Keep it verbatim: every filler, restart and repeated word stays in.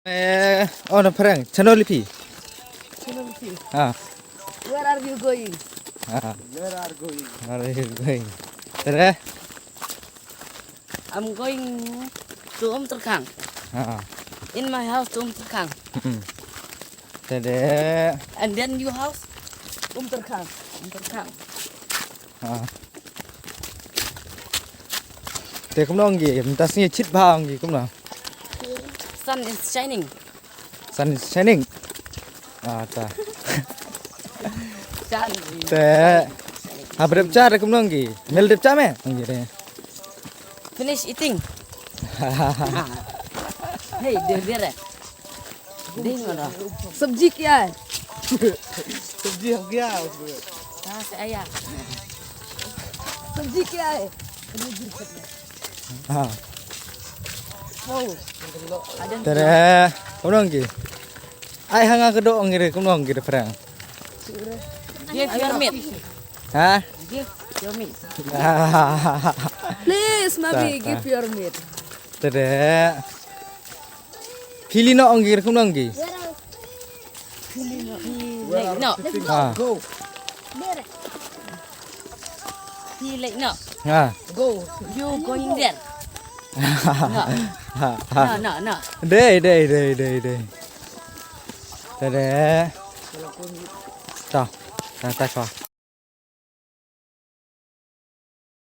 Eh, oh, na phareng. Chano lipi. Chano lipi. Ah. Where are you going? Ah. Where are going? Where are you going? Tere. I'm going to Umtrakhang. Ah. In my house to Umtrakhang. Hmm. Tere. And then your house? Umtrakhang. Umtrakhang. Ah. Te kumno ngi, mynta sngi chit bha ngi kumno. Sun is shining. Sun is shining. Ah, ta. Sun. Te. Ha, bret cha re kumno ngi. Mel dep cha me? Ngi re. Finish eating. Hey, deh deh re. Deh ngoro. सब्जी क्या है? सब्जी हो गया उसमें। Kah se aya. सब्जी क्या है? Ha. Oh. Ada. Tere. Kumno ngi. Ai hanga kedo ngi re kumno ngi re phareng. Give your meat. Ha? Give your meat. Please, Mabi, give your meat. Tere. Pili no ngi re kumno ngi. Pili no. Pili no. Ha. Go. Pili no. Ha. Go. You going there? Ha. No, no, no. Dei, dei, dei, dei, dei. Tere. Ta. Ta, ta, ta.